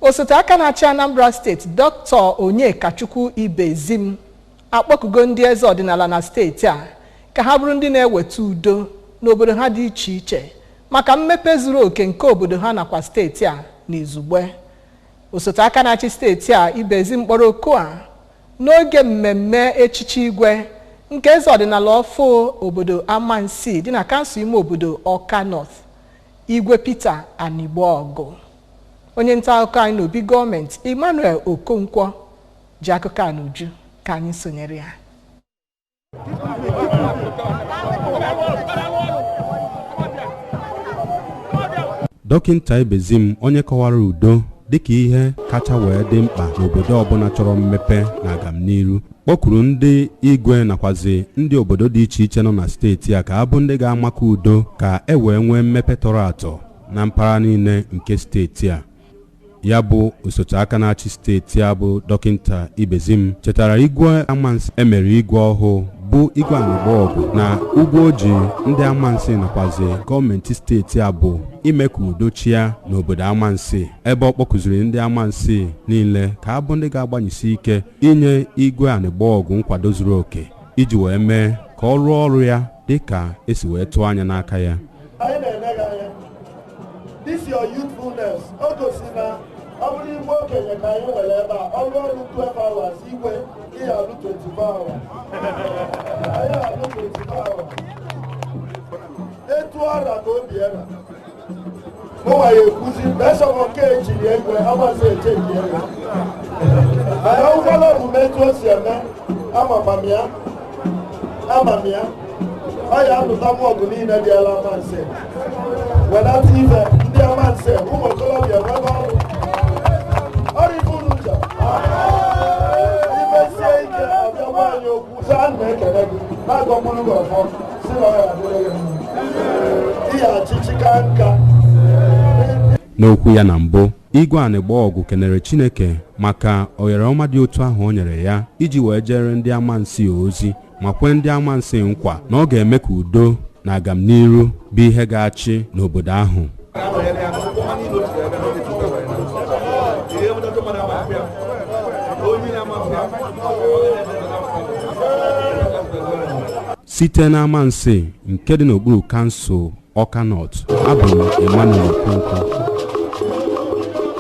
Osote aka na-achị Anambra Steeti, Dr. Onyekachukwu Ibezim, akpọkugo ndị eze ọdịnala na steeti a ka ha bụrụ ndị na-eweta udo n'obodo ha dị iche iche maka mmepe zuru oke nke obodo ha nakwa steeti a n'izugbe. Osote aka na-achị steeti a, Ibezim, kpọrọ oku a n'oge mmemme echichi igwe nke eze ọdịnala ọfụ obodo Amansi dị na kansụl ime obodo Ọka North, Igwe Peter Anigboọgụ. Onye nta akụkọ anyị n'obi gọọmenti, Emmanuel Okonkwo, ji akụkọ a n'uju. Ka anyị sonyere ya. Dọkịnta Ibezim, onye kọwara udo dịka ihe kacha wee dị mkpa n'obodo ọbụla chọrọ mmepe na agamniru, kpọkuru ndị igwe nakwazi ndị obodo dị iche iche nọ na steeti a ka abụ ndị ga-amakọ udo ka e wee nwee mmepe tọrọ atọ na mpaghara niile nke steeti a. Ya bụ osote aka na-achị steeti a bụ Dọkịnta Ibezim chetara igwe Amansi emere igwe ọhụụ bụ Igwe Anigboọgụ na ụgwọ o ji ndị Amansi nakwazi gọọmenti steeti a bụ ime ka udo chịa n'obodo Amansi, ebe ọ kpọkụziri ndị Amansi niile ka abụ ndị ga-agbanyesi ike inye Igwe Anigboọgụ nkwado zuru oke iji wee mee ka ọ rụọ ọrụ ya dị ka esi wee tụọ anya n'aka ya. Anyị na-ene gị anya. This your youthfulness, o gosi na ọ bụrụ igwe okenye ka anyị nwere ebe a, ọrụ ọrụ 12 hours, igwe ihe alụ 24 hours, anyị alụ 24 hours. Etu ọra ka obi era mụnwa ya ekwuzi mesọmọ nke echiri egwe amazi echenji ego, mana ụkwala omume etu o si eme, amama m ya, ama m ya, ọ ya alụta m ọgụ niile dị ala Amansi, welata ife ndị Amansi, ụmụ okorobịa nwebe ọrụ ọrụ ife unu chọrọ imesie ike ọbịa gwa anyị okwu. Sị ana m ekele gị, na-agọkwuru gị ọfọ, si na ọ ya adịrị gị mma, ihe achịchị ka nka. N'okwu ya na mbụ, Igwe Anigboọgụ kenere Chineke maka ohere ọma dị otu ahụ o nyere ya iji wee jere ndị Amansi ozi, ma kwee ndị Amansi nkwa na ọ ga-eme ka udo na agamniru bụ ihe ga-achị n'obodo ahụ. Site n'Amansi nke dị n'okpuru kansụl Ọka North, abụ m Emmanuel Okonkwo.